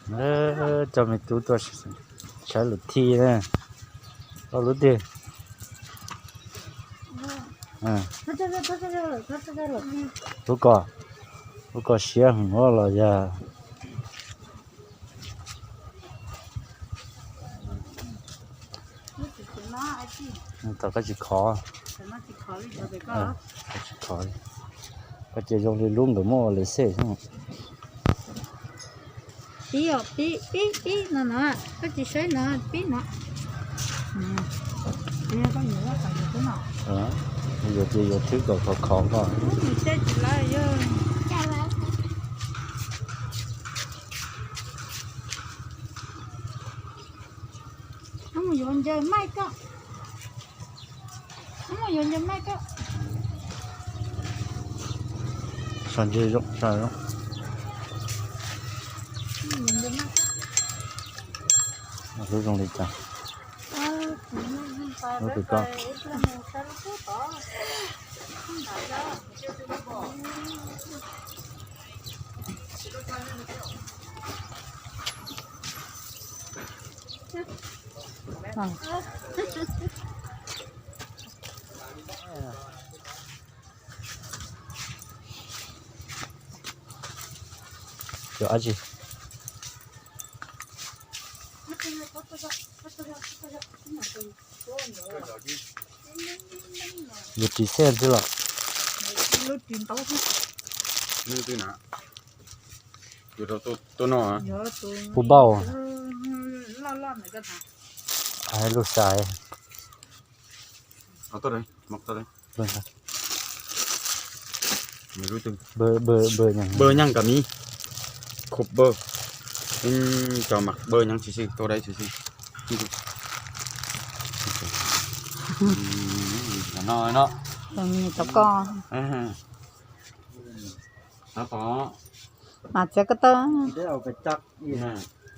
Coj me tub tuaj saib lus thij na. Tau lub twg? Lub ko, lub ko siab heev los yog. Tau koj tsis khov. Koj cia zoo li lub nkawd muab ua lawv xej xwb. Pib, pib, pib, pib no no, koj tsis saib no, pib no. Yuav ces yuav thwb kom khov khov koj. Yuav ncaws maij koj. Yuav ncaws maij koj. Sab ntsej zoo, sab zoo. Lub zoo li cas? Lub twg koj? Yuav dab tsi? Yuav ris xej xwb los? Puj npauj. Lub sai. Bơ, bơ, bơ nhang. Bơ nhang kab mis. Khub bơ. Cov mas bơ nhang tsis xwb, tuaj dai tsis xwb. No no. Tau ko. Mas txiav ko taw.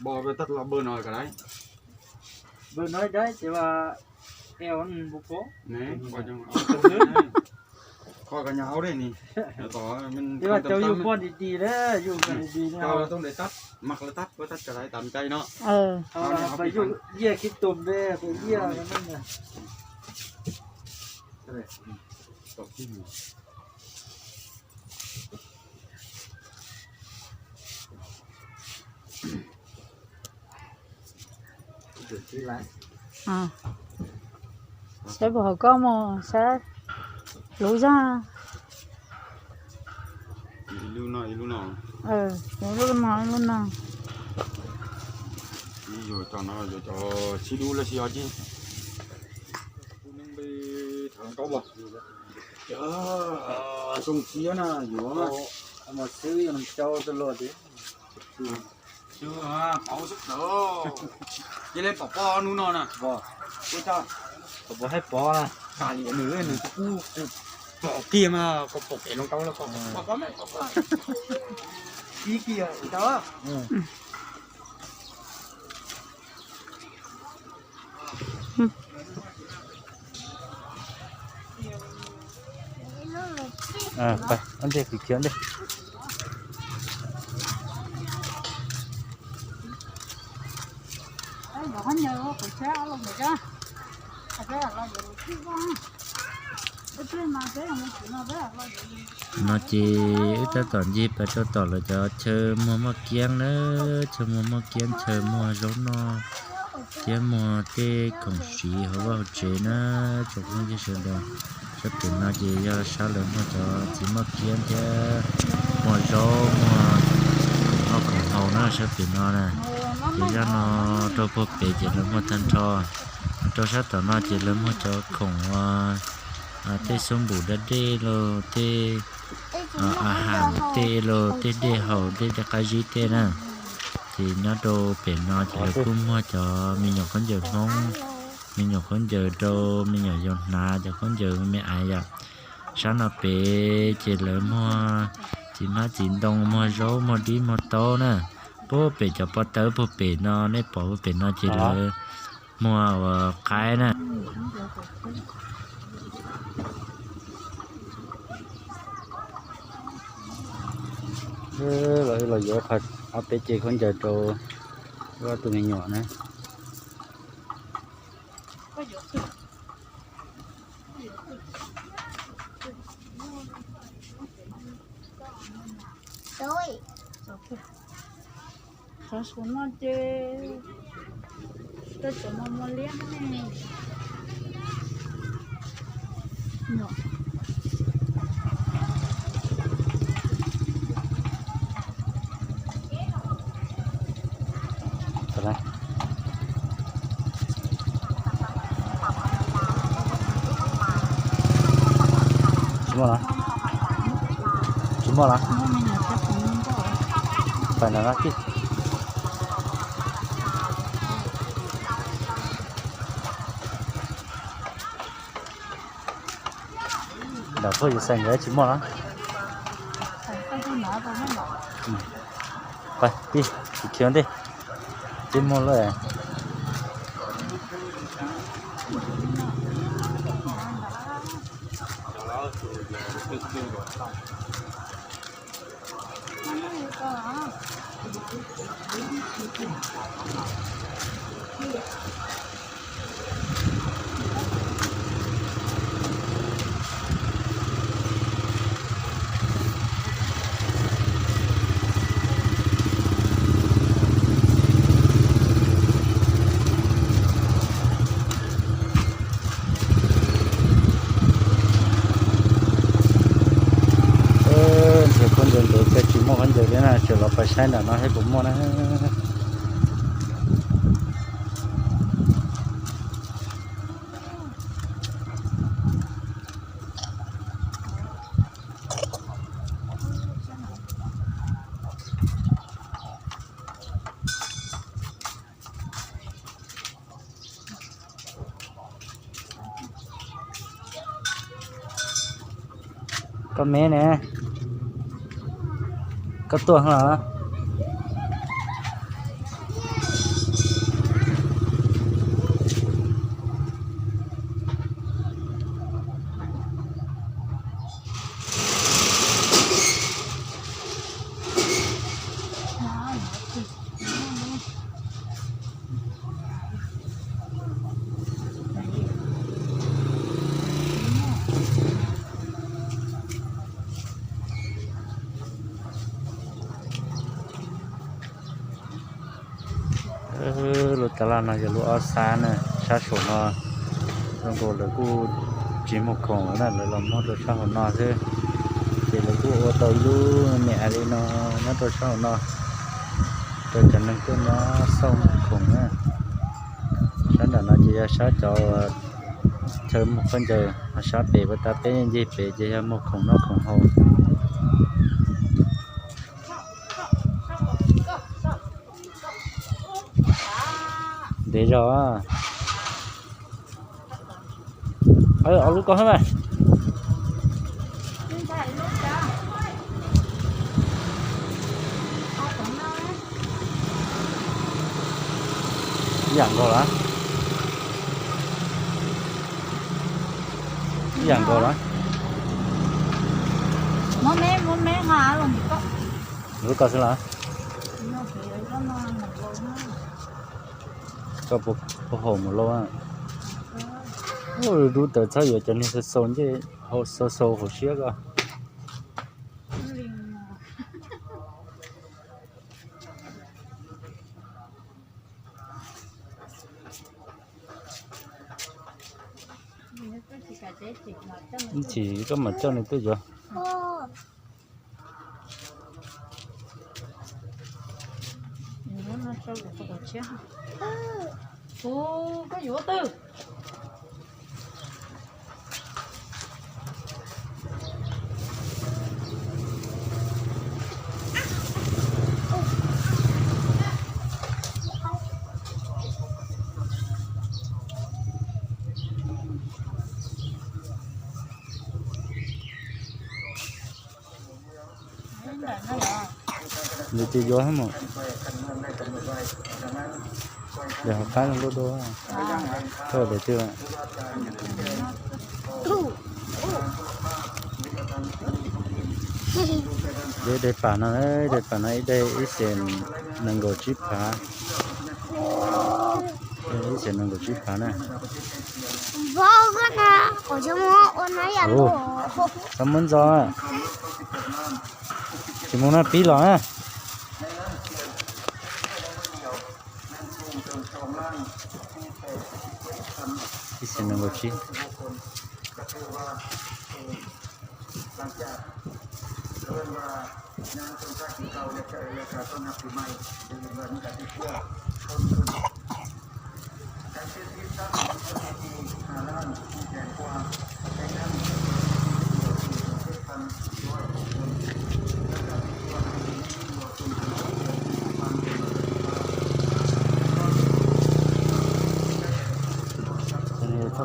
Bo tag los bơ no ka dai. Bơ no dai ces eo npu ko. Kho ka nyas au dej ni. Ces yus poj di di, yus poj di di no. Tau lawv tab, lawv tab ka dai tam cai no. Yus yiaj kib tum de, yus yiaj. Saib puas haum koj mus saib lub zog. Ib lub no, ib lub no. Ib lub no, ib lub no. Ib yuav cov no, yuav cov sib dub lawm sib ho ces. Zoo siab na yuav. Mas xwb yuav cau tau luaj tiag. Xwb paub xwb. Cia li pom poj hnub no na. Pom pom hais pom na. Kav liam nws, nws kuj pom kiag mas, koj pom kev loo tau los koj pom pom me pom pom. Ib kiag tau. Ntej khiav ntej. No ces wb tab tom ncig pas rau tom lawv cov chaw muag moj kiab na, chaw muag moj kiab, chaw muag zaub noj thiab muag tej khoom siv hauv vaj hauv tsev na, tsoom phooj ywg sawv daws. Sab pem no ces yog sab lawv muag cov txiv moj kiab thiab muag zaub muag khoom noj khoom haus na sab pem no na. Ces zaj no rau puag pem ces lawv muag tag nrho. Rau sab tom no ces lawv muag cov khoom, tej xub npum da dej los tej a has tej los tej dej haus tej dej qab zib tej na. Ces nyob rau pem no ces lawv kuj muag cov me nyuam khaub ncaws Hmoob, me nyuam khaub ncaws rau me nyuam yaus hnav, cov khaub ncaws me me ais yom. Sab no pem ces lawv muag txiv hmab txiv ntoo, muag zaub muag dib muag taub na. Puag pem cov pob tawb puag pem no, nej pom puag pem no ces lawv muag ua qaib na. Los los yuav ob peb cev khaub ncaws rau Tus me nyuam na. Xov xwm no ces rau cov mos mos liab ne. Tsis muaj los? Tsis muaj los? Pais ntawm no tij. Ntawm phooj ywg Xais nkawd tsis muaj los? Pais tij, tsis khiav ntej. Tsis muaj lawm. Nrhiav khaub ncaws ntev ces tsis muaj khaub ncaws li na, tseem los pais saib nram no seb puas muaj na. Koj me ne, koj tuaj los? Lub tas laj no yog lub ob xab na, sab saum no zoo nkaus lawv kuj tsis muag khoom na, lawv los muab rau sab hauv no xwb. Ces lawv kuj ua tau ib lub me me li no nyob rau sab hauv no, rau cov neeg tuaj nyob xauj muag khoom na. Sab nram no ces yog sab cov chaw muag khaub ncaws, ho sab pem puag ta peb ncig pem ces yog muag khoom noj khoom haus. Ntev zog. Ob lub ko mas. Ib yam nkaus los? Ib yam nkaus los? Lub ko xwb los? Koj puas haum mus lauj? Dub taws txhob yuav cov niag xau xau ncej, xau xau hauv siab ko. Ib chim koj mam coj nws tuaj yuav. Nws ces yuav hab mus. Yog hauv qab lub dua. Koj daim twg? Daim pam no, daim pam no ib daim ib xees nees nkaum tsib phav. Ib xees nees nkaum tsib phav na. Txhob muab ntxo, tsis muaj nab pib los na. Ib xees nees nkaum tsib.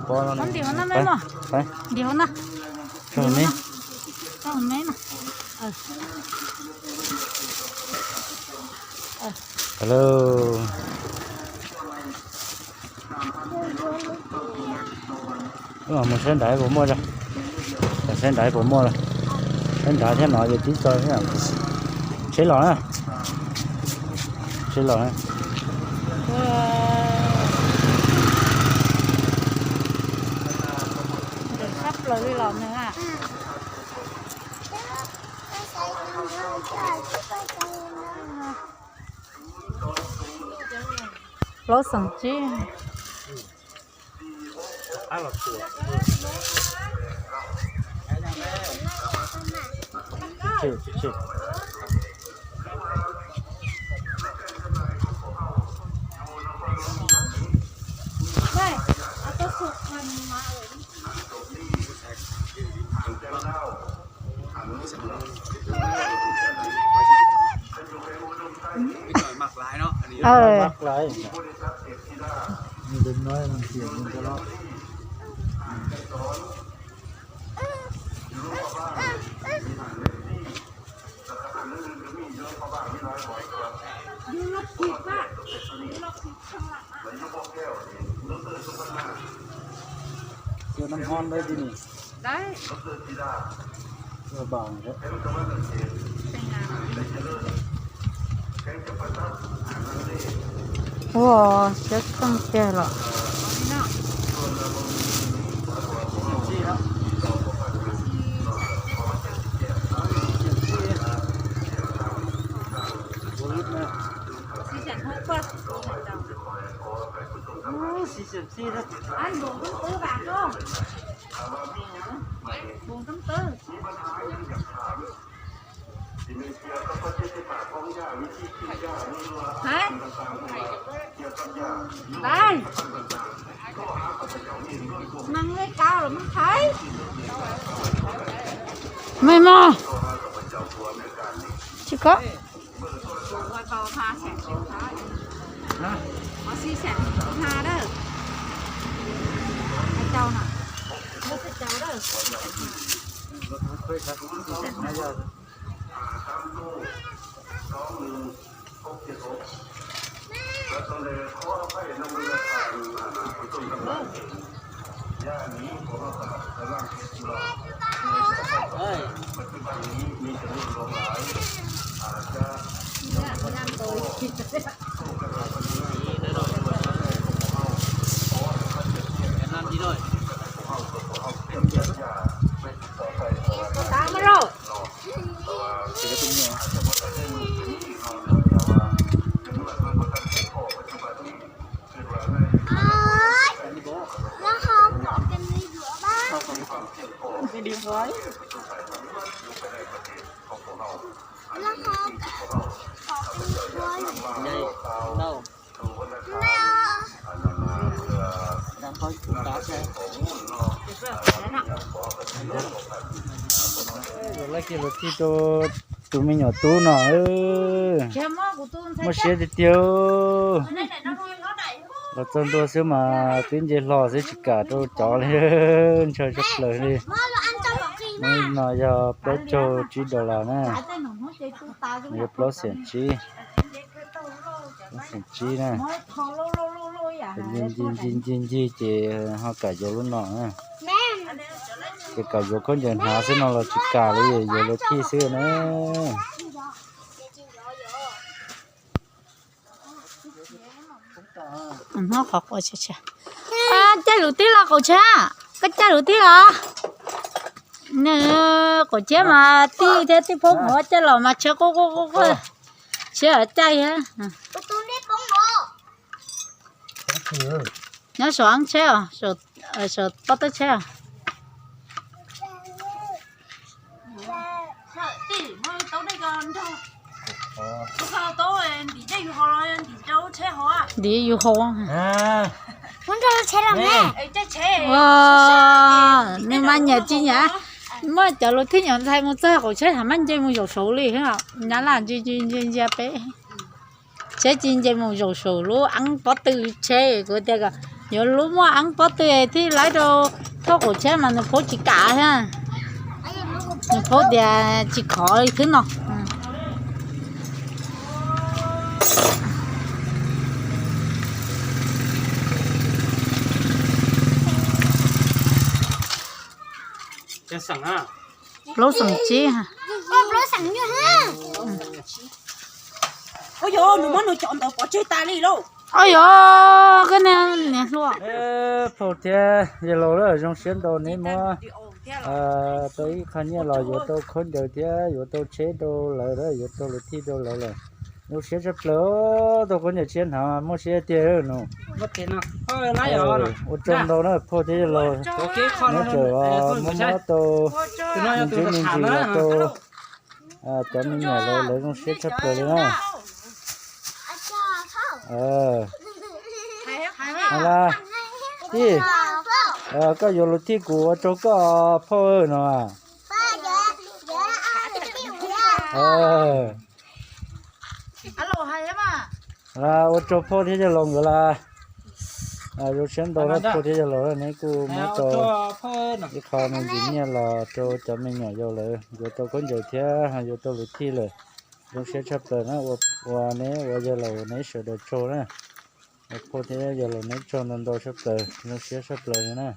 Ntim hauv no, ntim hauv no. Mus saib nrad puas muaj, saib nrad puas muaj, saib nrad thiab no ces tib tso. Tsheb los na, tsheb los na. Sab plaws li los nws a. Plaub xeem tsib. Ua, siab tseej tiag los. Mej mog, tsis koj. Los laij kiag los txij rau tus me nyuam tub no, muaj siab tiag tiag. Los txog ntua xwb mas twb nce hlo xwb tsis kam rau cov li, ntshaw tshaj plaws li. No yog plaub caug tsib dollar na, yog plaub xeem tsib, plaub xeem tsib na. Ncig ncig ncig ncig ces ho kam yuav lub no na. Ces kam yuav khaub ncaws hnav xwb no los tsis kam li, yuav luv khij xwb na. Hnub qhov quav tshiab tshiab. Caij lus tib los qaum tshiab, koj caij lus tib los. Qaum tshiab mas tij thiab tij phob mus caij los mas tshiab quaj quaj quaj quaj. Tshiab caij thiab. Nyob saum tsheb os, saum pob tawb tsheb os. Ntim yus hau. Nws mas nyiam tsis nyiam, muaj cov lus thij nyuam ntxhais mus txog qaum tsheb tham maj nce mus zaum saud li, nyab laj ntsia ntsia peb. Tsheb tsis nce mus zaum saum lub eeb pob tw tsheb, kuv tias kom yuav lub muaj eeb pob tw thiaj laib rau thauj qaum tsheb mas nws phaub tsis kam thiab. Nws phaub tias tsis khov li xwb no. Plaub xeem tsib. Ua yog nws muab nws cov ntawd pov tseg tas li lauj. Ua yog koj niag hluas. Phauj thiab yawg laus lawm, zoo siab ntau neb muab tau ib qho nyiaj los yuav tau khaub ncaws thiab yuav tau tsheb rau lawv, yuav tau lus thij rau lawv lawm. Zoo siab tshaj plaws, tau khaub ncaws tshiab hnav muaj siab tiag nus. Ua tsaug ntau na phauj thiab yawg laus, neb tseem muab muab tau me ntsis me ntsis los rau cov me nyuam lawv, lawv zoo siab tshaj plaws li na. Hais las, tij, koj yuav lus thij kuv ua tsaug koj phauj no. Ua tsaug phauj thiab yawg laus nkawd las. Zoo siab ntau phauj thiab yawg laus, neb kuj muab tau ib qho me ntsis nyiaj los rau cov me nyuam yaus lawv, yuav tau khaub ncaws thiab yuav tau lus thij lawm. Zoo siab tshaj plaws na, ua neb ua yawg laus neb sawv daws tsaug na. Phauj thiab yawg laus neb tsaug ntau ntau tshaj plaws, zoo siab tshaj plaws li na.